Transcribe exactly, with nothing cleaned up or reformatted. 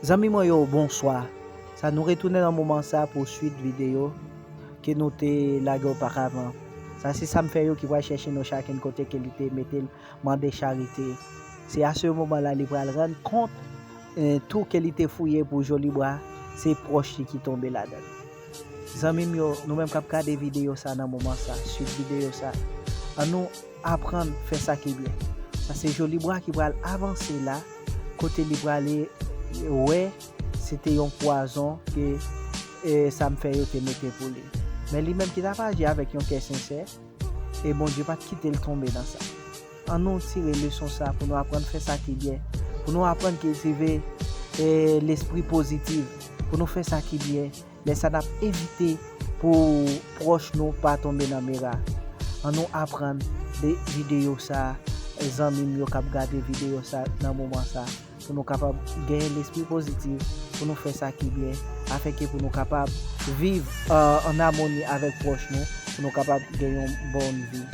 Zanmi mwen yo, bonswa. Sa nou retounen nan moman sa pou swit videyo ke nou te lage oparavan. Sa se sa m fè yo ki pral chèche nou chakenn kote ke li te mete l, mande charite. Se a se moman la li pral rann kont eh, tou ke li te fouye pou Jolibwa, se pwòch li ki tonbe ladan l. Zanmi m yo, nou menm k ap gade videyo sa nan moman sa, swit videyo sa, ann nou aprann fè sa ki byen. Sa se Jolibwa ki pral avanse la, kote li prale wè se te yon pwazon ke eh, sa m fè yo te mete pou li. Men li menm ki t ap aji avèk yon kè sensè, e Bondye pa t kite l tonbe nan sa. Ann nou tire leson sa pou nou aprann fè sa ki byen, pou nou aprann kiltive eh, lespri pozitif, pou nou fè sa ki byen. Lè sa n ap evite pou pwòch nou pa tonbe nan mera. Ann nou aprann de videyo sa, zanmi m yo k ap gade videyo sa nan moman sa, pou nou kapab genyen lespri pozitif, pou nou fè sa ki byen, afenke pou nou kapab viv eh, an amoni avèk pwòch nou, pou nou kapab gen yon bòn vi.